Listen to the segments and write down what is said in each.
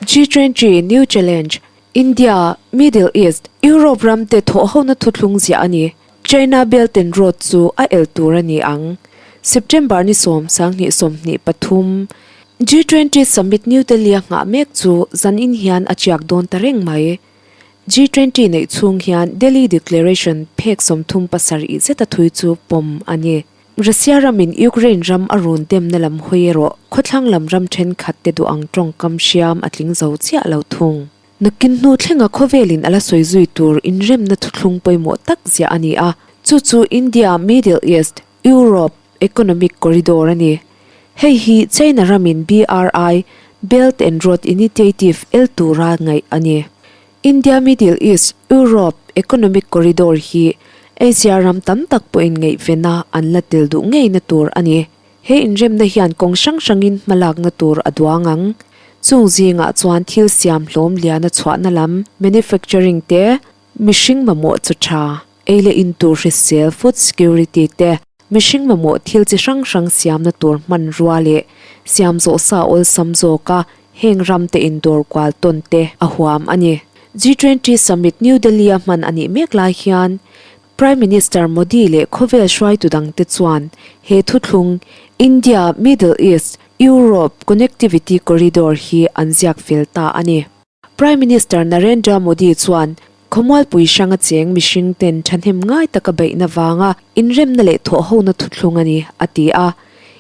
G20 New Challenge, India, Middle East, Europe ramte thawhhona thuthlung ziah a ni. China Belt and Road chu a el tur a ni ang. September ni 10, 2023, G20 Summit New Delhi-a nghah mek chu zanin hian a chiak dawn ta reng mai. G20 neih chhung hian Delhi Declaration phek 37 zeta thui chu pawm a ni. Russia ramin Ukraine ram a run demna lam hawi erawh khawthlang lam ram thenkhat te duh ang tawngkam hriam a tling zo chiah lo thung. Nakin hnu thlenga khawvelin a la sawi zui tur inremna thuthlung pawimawh tak ziah a ni a, chu chu India, Middle East, Europe Economic Corridor a ni. Hei hi China ramin BRI, Belt and Road Initiative, el tura ngaih a ni. India Middle East, Europe Economic Corridor hi Asia ram tam tak pawhin ngaihvena an la tel duh ngeina tur a ni. He inremna hian kawng hrang hrangin hmalakna tur a duang ang. Chung zingah chuan thil siam hlawm liana chhuahna lam, manufacturing, te, mihring mamawh chaw tha, ei leh in tur hrisel, food security, te, mihring mamawh thil chi hrang hrang siamna tur hmanrua leh siam zawh sa awlsam zawka heng ramte indawr kual tawn te a huam a ni. G20 Summit New Delhi-a hman a nih mek lai hian Prime Minister Modi leh khawvel hruaitu dangte chuan he thuthlung India, Middle East, Europe Connectivity Corridor hi an ziak fel ta a ni. Prime Minister Narendra Modi chuan khawmualpui hranga cheng mihring ten thahnem ngai taka beihna vanga inremna leh thawhhona thuthlung a ni, a ti a.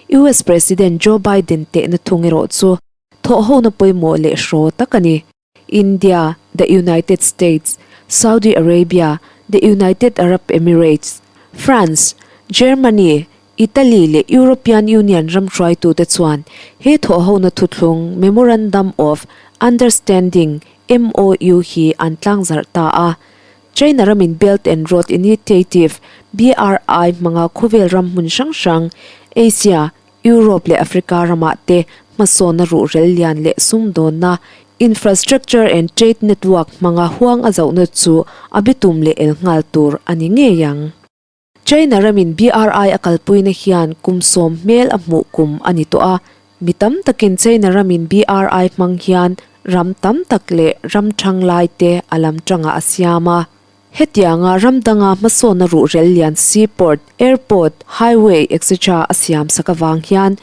US President Joe Biden tehna thung erawh chu thawhhona pawimawh leh hraw tak a ni. India, the United States, Saudi Arabia, the United Arab Emirates, France, Germany, Italy leh European Union ram hruaitute chuan he thawhhona thuthlung Memorandum of Understanding, MOU, hi an tlangzarh ta a. China ramin Belt and Road Initiative, BRI, hmanga khawvel ram hmun hrang hrang, Asia, Europe leh Africa ramah te hmasawnna ruhrel lian leh sumdawnna, infrastructure and trade network, hmanga huang a zohna chu a bitum leh el nghal tur a ni ngei ang. China ramin BRI a kalpuina hian kum sawm hmel a hmuh kum a ni tawh a, mi tam takin China ramin BRI hmang hian ram tam tak leh ram thang lai te a lam tangah a siam a. Hetianga ram danga hmasawnna ruhrel lian seaport, airport, highway etc a siam sak avang hian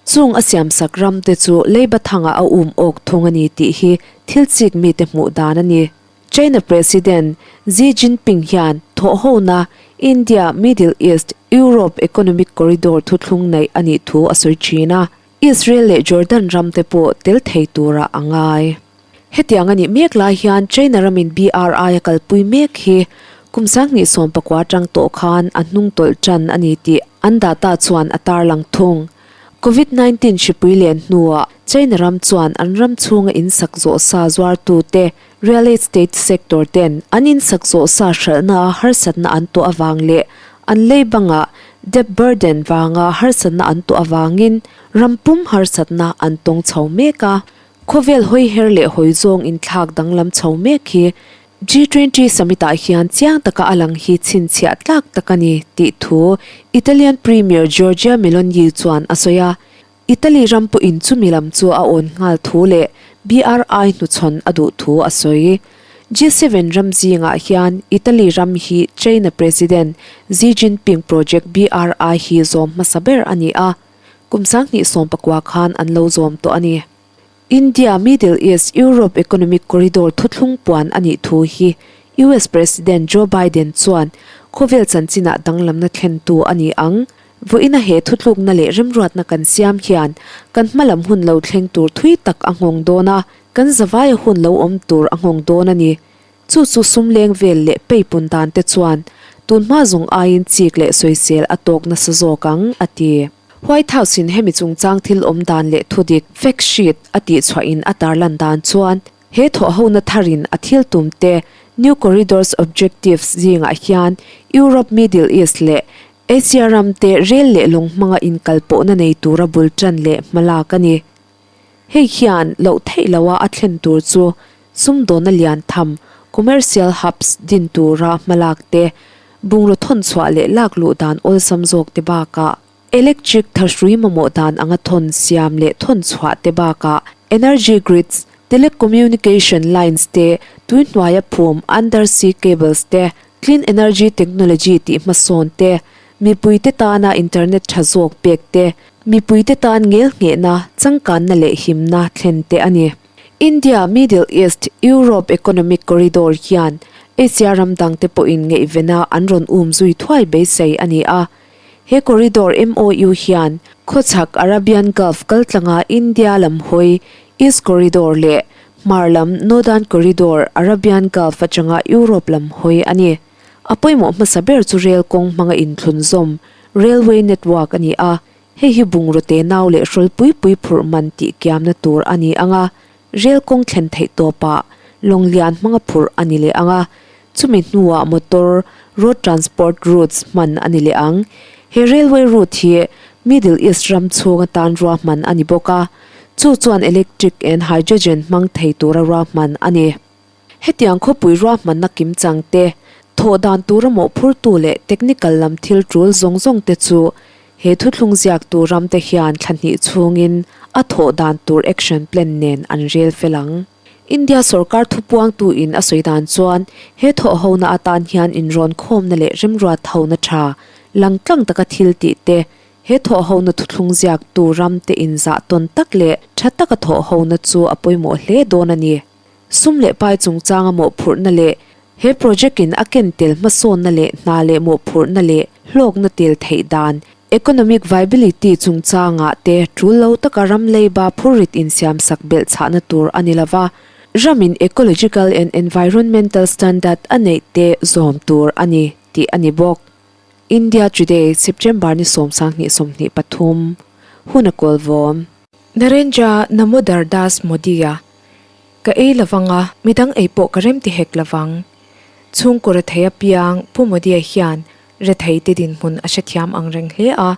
chung a siam sak ram te chu leiba thangah a um awk thung a ni tih hi thil chik mite hmuh dan a ni. China President Xi Jinping hian thawhhona India, Middle East, Europe Economic Corridor thuthlung neih a nih thu a sawi thin a, Israel leh Jordan ram te pawh tel thei turah a ngai. Hetiang a nih mek lai hian China ramin BRI a kalpui mek hi kum 2019 atang tawh khan a hnung tawlh tan a ni tih an data chuan a tarlang thung. Covid 19 hripui len hnuah China ram chuan an ram chhunga insak zawh sa zuartute, real estate sector, ten an insak zawh sa hralhna a harsatna an tawh avang leh an lei bangah debt burden vanga harsatna an tawh avangin ram pum harsatna an tawng chho mek a. Khawvel hawi her leh hawi zawng inthlak danglam chho mek hi G20 Summit ah hian chiang taka a lang hi chhinchhiah tlak tak a ni tih thu Italian Premier Giorgia Meloni chuan a sawi a. Italy ram pawhin chumi lam chu a awn nghal thu leh BRI hnuchhawn a duh thu a sawi. G7 ram zingah hian Italy ram hi China President Xi Jinping project BRI hi zawm hmasa ber a ni a. Kum 2019 khan an lo zawm tawh a ni. India, Middle East, Europe Economic Corridor thuthlung puan a nih thu hi US President Joe Biden chuan khawvel chanchinah danglamna thlentu a ni ang. Vawiina he thutlukna leh remruatna kan siam hian kan hmalam hun lo thleng tur thui tak a nghawng dawn a, kan zavaia hun lo awm tur a nghawng dawn a ni. Chu chu sum leng vel leh peipun dan te chuan tunhma zawng aiin chik leh sawisel a tawk nasa zawk ang, a ti. White House in hemi chungchang thil awm dan leh thudik, fact sheet, a tihchhuahin a tarlan dan chuan he thawhhona tharin a thil tum te New Corridors Objectives zingah hian Europe, Middle East leh Asia ram te rel leh lawng hmanga inkalpawhna nei tura bul tan leh hmalak a ni. Hei hian loh theih loha a thlen tur chu sumdawnna lian tham, commercial hubs, din tura hmalak te, bungraw thawn chhuah leh lak luh dan awlsam zawk te bakah, electric thahrui mamawh dan anga thawn siam leh thawn chhuah te bakah, energy grids, Telecommunication lines te, tui hnuaia phum, undersea cables te, clean energy technology tih hmasawn te, mipuite tana internet tha zawk pek te, mipuite tan ngelnghehna, changkanna leh himna thlen te a ni. India, Middle East, Europe Economic Corridor hian Asia ram dangte pawhin ngaihvena an rawn um zui thuai beisei a ni a. He corridor MOU hian khawchhak Arabian Gulf kaltlanga India lam hawi East Corridor leh hmar lam Northern Corridor Arabian Gulf atanga Europe lam hawi a ni. A pawimawh hmasa ber chu rel kawng hmanga inthlunzawm, railway network, a ni a. Hei hi bungraw te nau leh hrawl pui pui phurh man tih kiamna tur a ni ang a, rel kawng thlen theih tawpah lawng lian hmanga phurh a ni leh ang a, chumi hnuah motor, road transport routes, hman a ni leh ang. He railway route hi Middle East ram chhung atan ruahman a ni bawk a, chu chuan electric and hydrogen hmang thei tura ruahman a ni. Hetiang khawpui ruahmanna kimchang te, thawh dan tura mawhphurtu leh technical lam thil tul zawng zawng te chu he thuthlung ziaktu ramte hian thla hnih chhungin a thawh dan tur action plan nen an rel fel ang. India sorkar thupuangtu in a sawi dan chuan he thawh hona atan hian inrawn khawmna leh remruat hona tha langtlang taka thil tih te, he thawh hona thuthlung ziaktu ramte inzah tawn tak leh tha taka thawh hona chu a pawimawh hle dawn a ni. Sum leh pai chungchanga mawhphurhna leh he project in a ken tel hmasawnna leh hna leh mawhphurhna leh hlawkna tel theih dan, economic viability, chungchangah te tul lo taka ram leiba phurrit insiamsak belh chhahna tur a ni lova, ramin ecological and environmental standard a neih te zawm tur a ni tih a ni bawk. India Today, September ni 29, 23, hun a kawl vawm. Narendra Damodar Das Modi-a Ka ei lovang a, midang ei pawh ka remti hek lovang. Chhungkaw rethei apiang Pu Modi-a hian rethei te dinhmun a hrethiam ang reng hle a,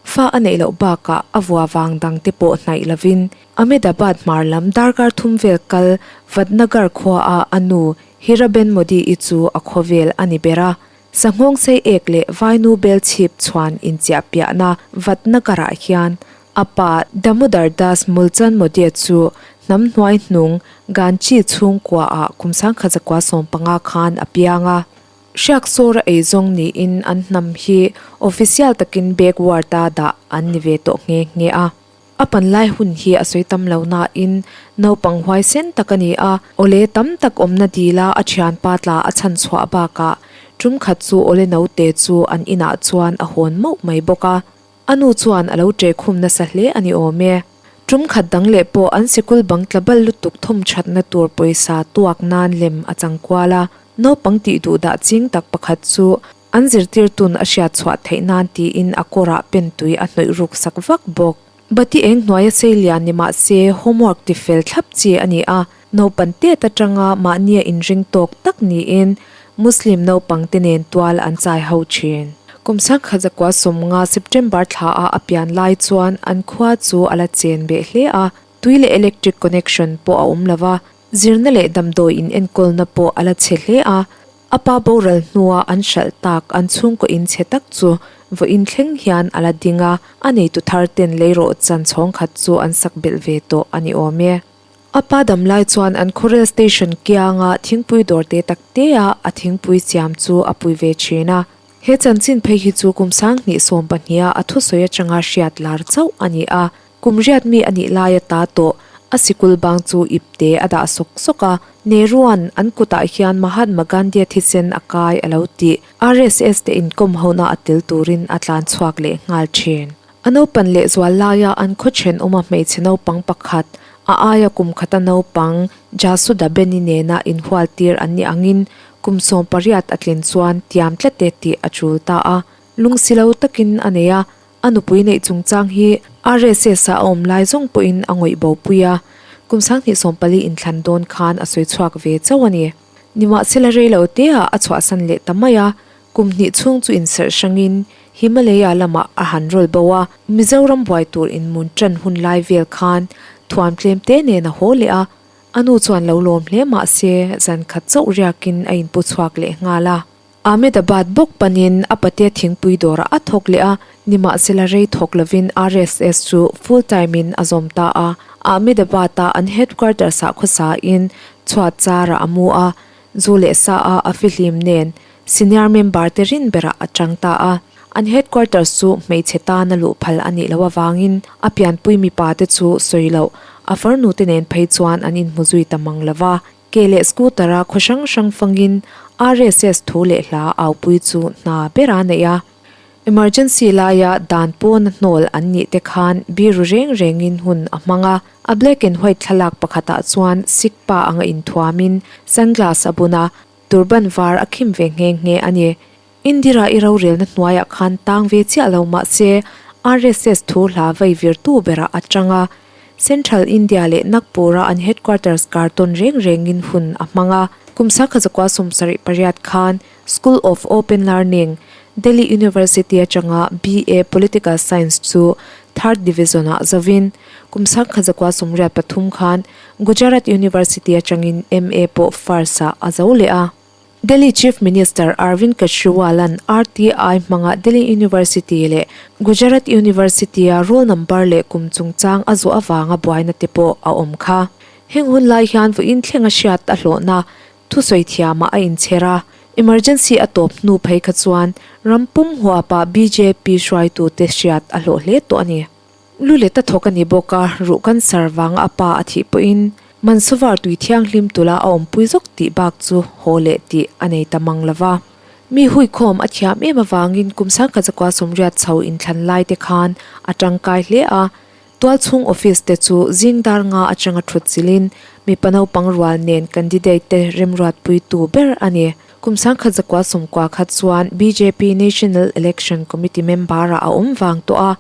fa a neih loh bakah a vua vang dang te pawh hnaih lovin Ahmedabad hmar lam darkar thum vel kal Vadnagar khuaah a nu Hiraben Modi-i chu a khawvel a ni ber a, Sanghawng sei ek leh Vainu bel chhip chhuan inchiah piahna Vadnagar-ah hian A pa Damodar Das Mulchand Modi-a chu hnam hnuai hnung Ganchi chhungkuaah kum 1915 khan a piang a. Hriak sawra eizawng niin an hnam hi official takin backward-a dah an ni ve tawh nghe nghe a. A panlai hun hi a sawi tam lo nain naupang huaisen tak a ni a, awle tam tak awmna dila a thianpa tla a chhan chhuah bakah tum khat chu awle naute chu an inah chuan a hawn mauh mai bawk a. A nu chuan a lo ṭe khum nasa hle a ni awm e. Tum khat dang leh pawh an sikul bang tla bal lutuk thawm ṭhatna tur pawisa tuak nan lem a chang kual a. Naupang tih duh dah ching tak pakhat chu an zirtirtun a hriat chhuah theih nan tiin a kawrah pen tui a hnawih ruk sak vak bawk. Bati eng hnuaia sei lian ni mah se homework ti fel thlap chi a ni a. Naupan tet atanga mahnia inring tawk tak niin Muslim naupangte nen tual an chai ho thin. Kum 1950 September thlaah a pian lai chuan an khua chu a la chen beh hle a, tui leh electric connection pawh a awm lo va, zirna leh damdawi inenkawlna pawh a la chhe hle a. A pa boral hnua an hralh tak an chhungkaw in chhe tak chu vawiin thleng hian a la ding a, a neitu thar ten leirawh chan chhawng khat chu an sak belh ve tawh a ni awm e. A pa dam lai chuan an khuarel station kianga thingpui dawr te tak te a a thingpui siam chu a pui ve thin a. He chanchin phei hi chu kum 2012 a a thusawi atanga hriat lar chauh a ni a. Kum riat mi a nih laia ta tawh a sikul bang chu ip te a dah sawk sawk a. Nehru-a'n an kutah hian Mahatma Gandhi-a thisen a kai a lo tih RSS te inkawm hona a tel turin a tlan chhuak leh nghal thin. A naupan lehzual laia an khaw thenawma hmeichhe naupang pakhat, a aia kum khata naupang Jasuda Beni nena inhualtir an nih angin kum 18 a tlin chuan tiam tlat e tih a tul ta a. Lungsi lo takin a nei a, a nupui neih chungchang hi RSS a a awm lai zawng pawhin a ngawih bopui a, kum 2014 inthlan dawn khan a sawi chhuak ve chauh a ni. Nimahsela reilo teah a chhuahsan leh ta mai a, Kum hnih chhung chu inserh hrangin Himalaya lamah a han rawl bo a, Mizoram buai tur inmun tan hun lai vel khan thuam tlem te nen a haw leh a, a nu chuan lo lawm hle mah se zan khat chauh riakin a inpu chhuak leh nghal a. Ahmedabad bawk panin a patea thingpui dawrah a thawk leh a, nimahsela rei thawk lovin RSS chu full time in a zawm ta a. Ahmedabad-a an headquarters-ah khawsain chhuat charah a mu a, zu leh sa a a fihlim nen senior member te rin berah a tang ta a. An headquarters chu hmeichhe tana luh phal a nih loh avangin a pianpui mipa te chu sawi loh a farnu te nen phei chuan an inhmu zui ta mang lo va. Ke leh scooter-a khaw hrang hrang fangin RSS thu leh hla aupui chu hna bera neih a. Emergency laia dan pawna hnawl an nih te khan biru reng rengin hun a hmang a. A black and white thlalak pakhatah chuan Sikh pa anga inthuamin sunglass a bun a, turban var a khim ve nghe nghe a ni. Indira i rorelna hnuaiah khan tang ve chiah lo mah se RSS thu hla vai virtu berah a tang a. Central India leh Nagpur-a an headquarters kar tawn reng rengin hun a hmang a. Kum sakha zakua 78 khan School of Open Learning, Delhi University atanga BA Political Science chu Third Division-ah zovin kum sakha zakua 83 khan Gujarat University atangin MA pawh First-ah a zo leh a. Delhi Chief Minister Arvind Kejriwal-a'n RTI hmanga Delhi University leh Gujarat University-a roll number leh kum chungchang a zawh avanga buaina te pawh a awm kha. Heng hun lai hian vawiin thlenga hriat a hlawhna thusawi thiamah a inchher a, emergency a tawp hnu phei kha chuan ram pum huapa bjp hruaitute hriat a hlawh hle tawh a ni. Lu let a thawk a ni bawk a, ruh cancer vanga a pa a thih pawhin Mansovar tui thianghlim tula a awmpui zawk tih bak chu haw leh tih a nei ta mang lo va. Mi huikhawm a thiam em avangin kum sangkhat zakua 80 chho inthlan lai te khan a tangkai hle a, tualchhung office te chu zing dar nga atanga thut chilhin mipa naupang rual nen candidate te remruatpuitu ber a ni. Kum sangkhat zakua 90 kha chuan bjp National Election Committee member-ah a awm vang tawh a,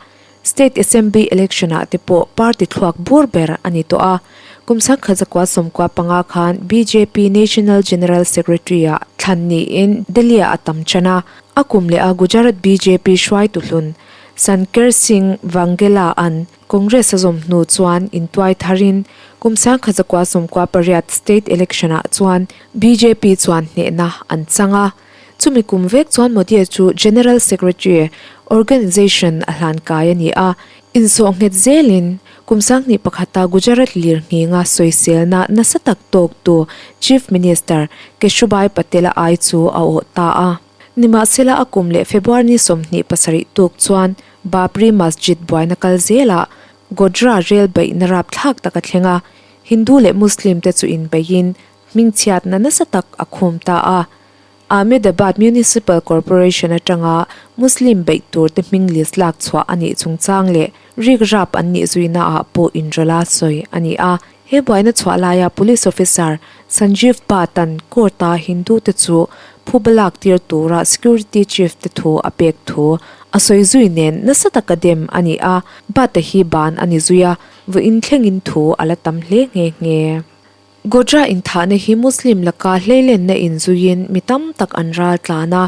State Assembly Election-ah te pawh party thluak bur ber a ni tawh a. Kum 1995 khan bjp National General Secretary-ah thlan niin Delhi-ah a tam tan a. A kum leh a Gujarat bjp hruaitu hlun Sanker Singh Vaghela-a'n Congress a zawm hnu chuan intuai tharin kum 1998 State Election-ah chuan bjp chuan hnehna an chang a. Chumi kum vek chuan Modi chu General Secretary, Organisation a hlan kai a ni a, insawh nghet zelin kum 2001a Gujarat lir nghinga sawiselna nasa tak tawktu Chief Minister Keshubhai Patel-a ai chu a awh ta a. Nimahsela a kum leh February ni 27 tuk chuan Babri Masjid buaina kal zelah Godhra rel beihna rapthlak tak a thleng a, Hindu leh Muslim te chu inbeihin hmingchhiatna nasa tak a khum ta a. Ahmedabad Municipal Corporation atanga Muslim beih tur te hming list lak chhuah a nih chungchang leh rik rap an nih zuina ah pawh inrawlh a sawi a ni a. He buaina chhuah laia Police Officer Sanjeev Bhatt-a'n court-a Hindu te chu phuba lak tir tura Security Chief te thu a pek thu a sawi zui nen nasa taka dem a ni a, Bhatt-a hi ban a ni zui a, vawiin thlengin thu a la tam hle nghe nghe. Godhra inthahna hi Muslim laka hleilenna inzuiin mi tam tak an ral tlan a,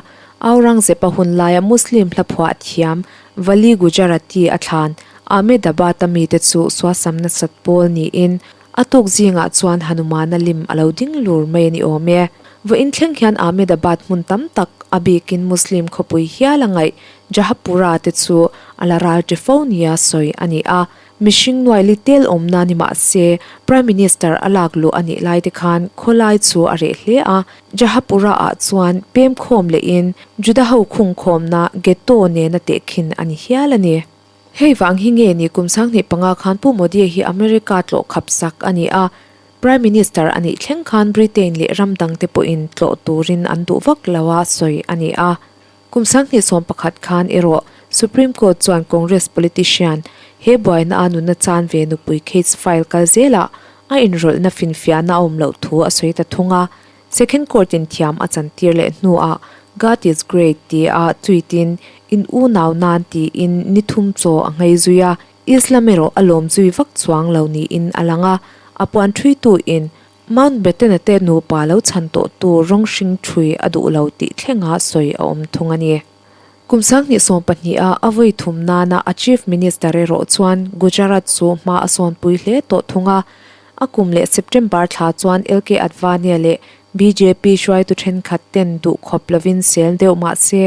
Aurangzeb-a hun laia Muslim hlaphuah thiam Vali Gujarati a thlan Ahmedabad-a mite chu suasam nasat pawl niin a tuk zingah chuan Hanumana lim a lo ding lur mai a ni awm e. Vawiin thleng hian Ahmedabad hmun tam tak, a bikin Muslim khawpui hial a ngaih Jahapura te chu a la ral ṭi fo nia sawi a ni a. Mihring nuai li tel awmna ni mah se, Prime Minister a lak luh a nih lai te khan khawlai chu a reh hle a. Jahapura-ah chuan pem khawm lehin Juda ho khungkhawmna ghetto nena tehkhin a ni hial a ni. Hei vang hi nge ni kum 2005 khan Pu Modi hi America tlawh khap sak a ni a, Prime Minister a nih thleng khan Britain leh ram dangte pawhin tlawh turin an duh vak lo a sawi a ni a. Kum 2011 khan erawh Supreme Court chuan Congress politician he buaina a nunna chan ve nupui case file kal zelah a inrawlhna finfiahna a awm loh thu a sawi ta thung a. Second Court in thiam a chantir leh hnuah God is great tia tweet in in unau nan tiin ni thum chaw a nghei zui a, Islam erawh a lawm zui vak chuang lo niin a lang a, a puan thuitu in Mountbatten-a te nupa lo chhan tawhtu rawng hring ṭhui a duh lo tih thlenga sawi a awm thung a ni. Kum 2012 a a vawi thum nana a Chief Minister erawh chuan Gujarat chu hma a sawnpui hle tawh thung a. A kum leh September thla chuan LK Advani leh bjp hruaitu thenkhat ten duh khawp lovin sel deuh mah se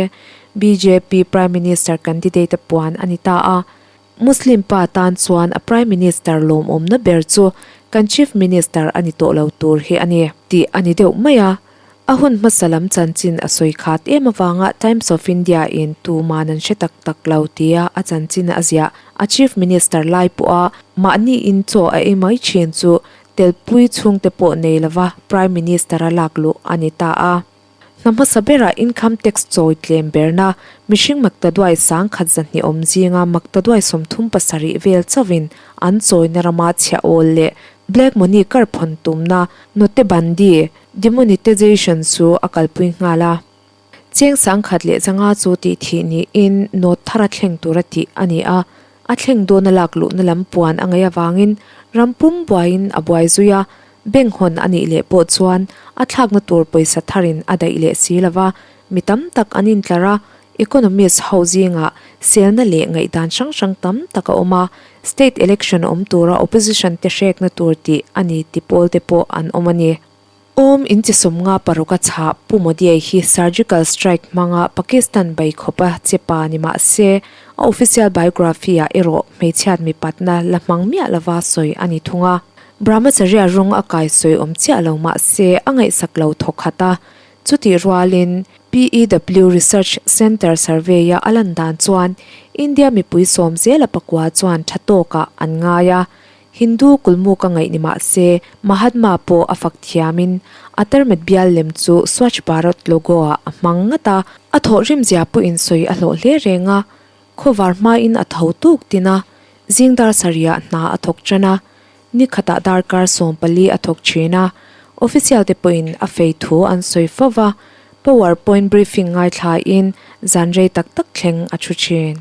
bjp Prime Minister candidate a puan a ni ta a. Muslim pa tan chuan a Prime Minister lawmawmna ber chu kan Chief Minister a ni tawh lo tur hi a ni tih a ni deuh mai a. A hun hmasa lam chanchin a sawi khat em avanga Times of India in tuman an hre tak tak lo tia a chanchin a ziah. A Chief Minister lai pawha mahni in chaw a ei mai thin chu telpui chhungte pawh nei lova Prime Minister a lak luh a ni ta a. Hna hmasa berah Income Tax chawi tlem berna mihring maktaduai sangkhat zahnih awm zinga maktaduai 37 vel chauhin an chawina rama chhiah awl leh Black Money kar phawn tumna Notebandi, Demonetization, chu a kalpui nghal a. Cheng 1005 chu tih thih niin note thar a thleng tura tih a ni a, a thleng dawna lak luhna lam puan a ngaih avangin ram pum buaiin a buai zui a, bank hawn a nih leh pawh chuan a thlakna tur pawisa tharin a daih leh si lo va, mi tam tak an intlar a, economist ho zingah selna leh ngaihdan hrang hrang tam tak a awm a, state election awm tura opposition te hrekna tur tih a ni ti pawl te pawh an awm a ni. Awm inchi 56 a chhah Pu Modi hi surgical strike hmanga Pakistan bei khawpa che pa ni mah se, a official biography ah erawh hmeichhiat mipatna la hmang miah lova sawi a ni thung a. Brahmacharya rawng a kai sawi awm chiah lo mah se a ngaihsak lo thawk khat a, chutih rualin PEW Research Centre survey-a a lan dan chuan India mipui sawm zela pakua chuan tha tawkah an ngai a, Hindu kulmu ka ngaih ni mah se, Mahatma pawh a fak thiamin a tarmet bial lem chu Swachh Bharat logo-ah a hmang ngat a, a thawhrimzia pawhin sawi a hlawh hle reng a, khawvar hmain a tho tuk tin a, zing dar sarihah hna a thawk tan a, ni khatah darkar 14 a thawk thin a, official te pawhin a fei thu an sawi fo va, power point briefing ngaithlain zan rei tak tak thleng a thu thin.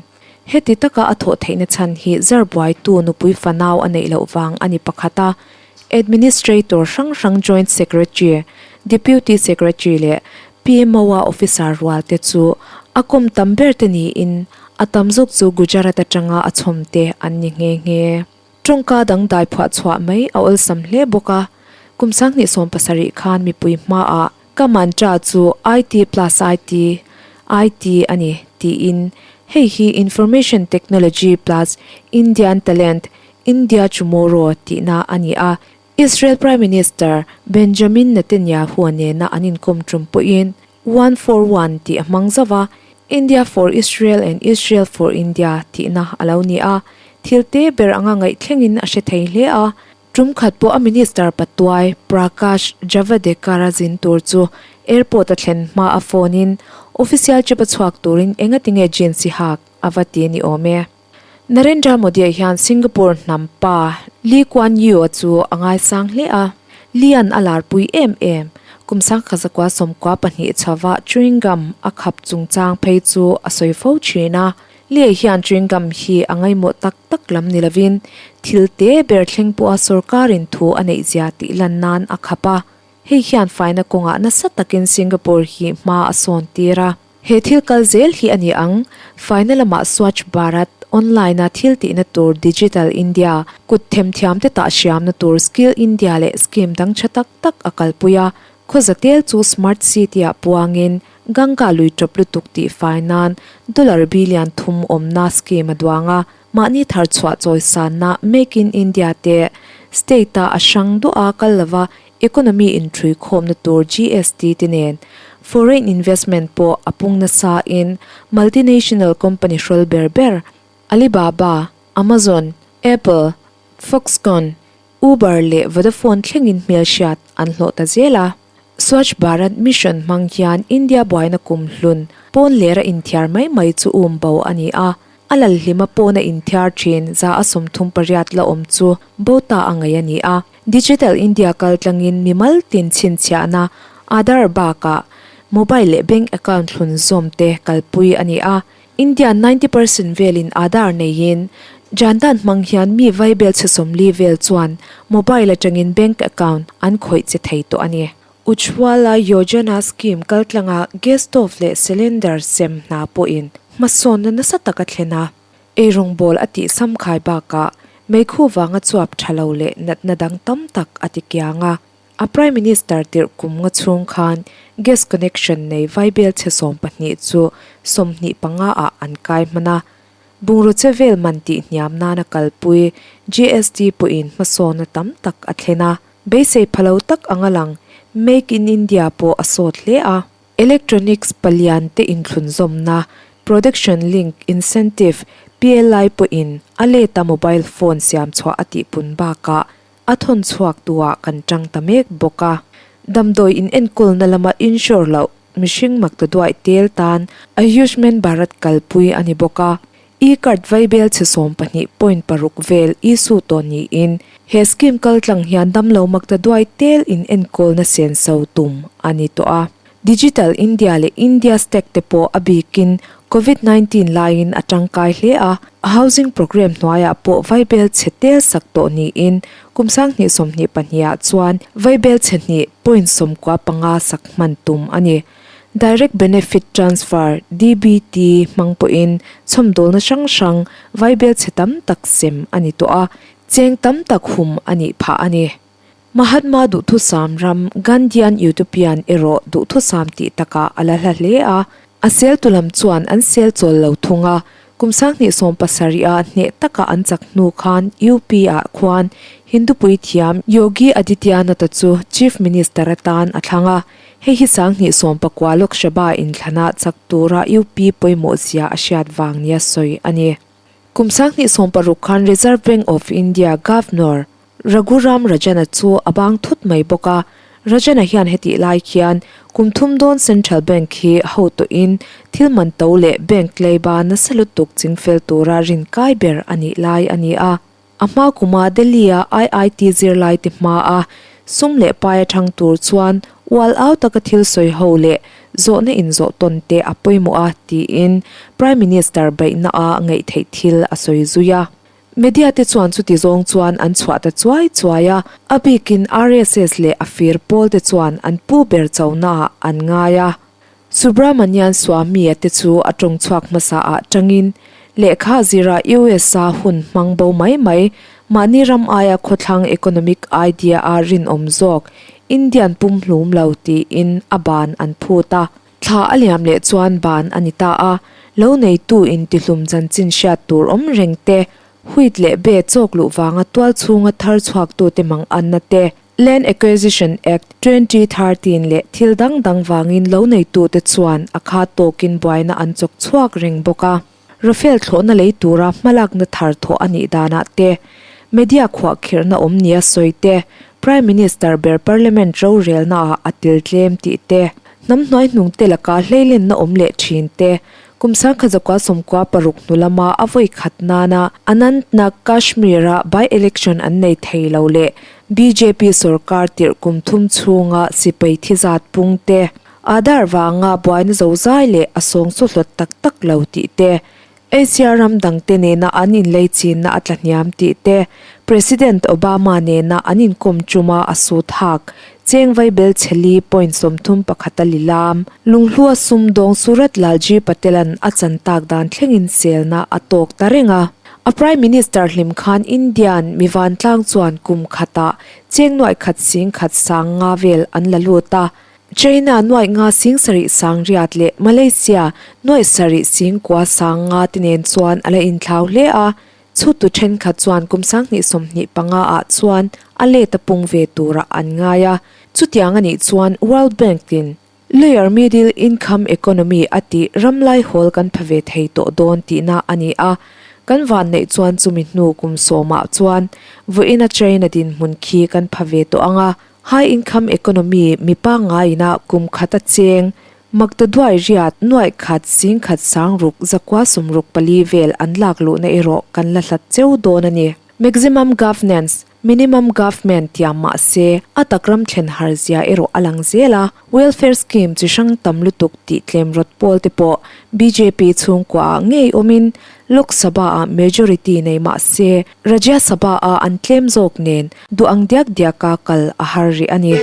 Heti taka a thawh theihna chhan hi zar buaitu nupui fanau a neih loh vang a ni pakhat a, Administrator hrang hrang Joint Secretary, Deputy Secretary leh PMO-a officer rual te chu a kawm tam ber te niin a tam zawk chu Gujarat atanga a chhawm te an ni nghe nghe. Tawngka dangdai phuah chhuah mai a awlsam hle bawk a, kum 2017 khan mipui hmaah Ka mantra chu IT plus IT, IT a ni, tiin hei hi Information Technology plus Indian Talent, India Tomorrow tihna a ni a. Israel Prime Minister Benjamin Netanyahu nena an inkawm tum pawhin One for One tih a hmang zauh a, India for Israel and Israel for India tihna a lo ni a. Thil te ber anga ngaihthlengin a hre thei hle a. Tum khat pawh a Minister patuai Prakash Javadekar a zin tur chu airport a thlen hma a phone in official chip a chhuak turin engatinge jeans i hak a va ti ni awm e. Narendra Modi ah hian Singapore hnam pa Lee Kuan Yew a chu a ngaisang hle a, Lee an a larpui em em. Kum 1992 chhova chewing gum a khap chungchang phei chu a sawi fo thin a, Lee hian chewing gum hi a ngaihmawh tak tak lam ni lovin thil te ber thleng pawha sorkarin thu a neih zia tih lan nan a khap a, hei hian faina kawngah nasa takin Singapore hi hma a sawn tir a. He thil kal zel hi a ni ang, faina lamah Swachh Bharat, online-a thil tihna tur Digital India, kut themthiamte tah hriamna tur Skill India leh scheme dang tha tak tak a kalpui a, Khawzatel chu Smart City-ah puangin Ganga lui tawp lutuk tih fai nan dollar billion thum awmna scheme a duang a, mahni thar chhuah chawi sanna Make in India te state-a a hrang duah a kal lova economy inṭhui khawmna tur GST te nen foreign investment pawh a pung nasa in multinational company hrawl ber ber Alibaba, Amazon, Apple, Foxconn, Uber leh Vodafone thlengin hmelhriat an hlawh ta zel a. Swachh Bharat Mission hmang hian India buaina kum hlun pawn lera inthiar mai mai chu um bo a ni a, a lalhlima pawna inthiar thin 38% la awm chu bo ta a ngaih a ni a. Digital India kaltlangin mimal tin chhinchhiahna Aadhaar bakah mobile leh bank account thlun zawm te kalpui a ni a. India 90 percent velin Aadhaar neiin, Jan Dhan hmang hian mi vaibel chhe 40 vel chuan mobile atangin bank account an khawih che thei tawh a ni. Ujjwala Yojana scheme kaltlanga gas stove leh cylinder sem hna pawhin hmasawnna nasa tak a thlen a, eirawngbawl a tih samkhai bakah meikhu vanga chuap tha lo leh natna dang tam tak a ti kiang a. A Prime Minister tirh kum nga chhung khan gas connection nei vaibel chhe 12 chu 25 ah an kai hman a. Bungraw che vel man tih hniam nana kalpui GST pawhin hmasawnna tam tak a thlen a. Beisei pha lo tak anga lang Make in India pawh a sawt hle a. Electronics palian te inthlunzawmna Production Link Incentive, PLI, pawhin a leta mobile phone siam chhuah a tihpun bakah a thawn chhuak tuah kan tang ta mek bawk a. Damdawi in enkawlna lama insure loh mihring makta duaih tel tan Ayushman Bharat kalpui a ni bawk a. E-card vaibel chhe 12.6 vel issue tawh niin he scheme kaltlang hian damlo makta duaih tel in enkawlna senso tum a ni tawh a. Digital India leh India Stack te pawh a bikin Covid 19 laiin a tangkai hle a, housing programme hnuaiah pawh vaibel chhe tel sak tawh niin kum 2022 ah chuan vaibel chhe hnih point 95 sak hman tum a ni. Direct Benefit Transfer, DBT, hmang pawhin chhawmdawlna hrang hrang vaibel chhe tam tak sem a ni tawh a, cheng tam tak hum a nih phah a ni. Mahatma duhthusam ram Gandhian Utopian erawh duhthusam tih takah a la hla hle a, a seltu lam chuan an sel chawl lo thung a, kum 2017 ah hneh taka an chak hnu khan UP ah khuan Hindu puithiam Yogi Adityanath-a chu Chief Minister atan a thlang a, hei hi 2019 Lok Sabha inthlana chak tura UP pawimawh zia a hriat vang nia sawi a ni. Kum 2016 khan Reserve Bank of India Governor Raghuram Rajan-a chu a bang thut mai bawk a, Rajan-a hian hetih lai khian kum thum dawn Central Bank hi ho tawhin thil man to leh bank leiba nasa lutuk chingfel tura rin kai ber a nih lai a ni a. A hma kuma Delhi-a IIT zirlaite hmaa sum leh pai atang tur chuan ual au taka thil sawi ho leh zawhna inzawh tawn te a pawimawh a tiin Prime Minister beihna a ngaih theih thil a sawi zui a. Media te chuan chuti zawng chuan an chhuah ta chuai chuai a, a bikin RSS leh a fir pawl te chuan an pu ber chona ah an ngai a. Subramanian Swamy-a te chu a tawng chhuak hmasa ah tangin lehkha zira US-a hun hmang bo mai mai, mahni ram aia khawthlang economic idea a rinawm zawk Indian pumhlum lo tiin a ban an phut a. Thla a liam leh chuan ban a ni ta a, lo neitu intihlum chanchin hriat tur awm reng te, wheat leh be chawk luh vanga tual chhunga thar chhuaktute mang anna te, Land Acquisition Act, 2013 leh thil dang dang vangin lo neitute chuan a kha tawkin buaina an chawk chhuak reng bawk a. Rafale thlawhna lei tura hmalakna thar thawh a nih danah te, media khuahkhirhna awm nia sawi te, Prime Minister ber Parliament rorelnaah a tel tlem tih te, hnam hnuaihnung te laka hleilenna awm leh thin te, kum 1996 hnu lama a vawi khat nana Anantnag, Kashmir-a by-election an nei thei lo leh bjp sorkar tirh kum thum chhunga sipai thi zat pung te, Aadhaar vanga buaina zozai leh a sawng chu hlawt tak tak lo tih te, Asia ram dangte nena an inlei chinna a tlahniam tih te, President Obama nena an inkawm tuma a sut hak, cheng vaibel chheli point 31 a lilam, lunghlua sumdawng Surat Lalji Patel-a'n a chan tak dan thlengin selna a tawk ta reng a. A Prime Minister hlim khan Indian mi vantlang chuan kum khatah cheng nuaih khat sing khat sang nga vel an la lut a, China nuaih nga sing sarih sang riat leh Malaysia nuaih sarih sing kua sang nga te nen chuan a la inthlau hle a, chhuttu thenkhat chuan kum 2025 ah chuan a let a pung ve turah an ngai a, chutiang a nih chuan World Bank in Lower Middle Income Economy a tih ram lai hawl kan pha ve thei tawh dawn tihna a ni a, kan vanneih chuan chumi hnu kum sawmah chuan vawiina China dinhmun khi kan pha ve tawh ang a. High income economy mi pangngaiina kum khat a cheng, maktaduai riat nuaih khat sing khat sang ruk zakua sawm ruk pali vel an lak luhna erawh kan la hlat cheu dawn a ni. Maximum governance, minimum government tiam mah se a tak ram thlen har zia erawh a lang zel a, welfare scheme chi hrang tam lutuk tih tlem rawt pawl te pawh bjp chhungkua ah ngei awmin Lok Sabha ah majority nei mah se Rajya Sabha ah an tlem zawk nen duh ang diak diaka kal a har rih a ni.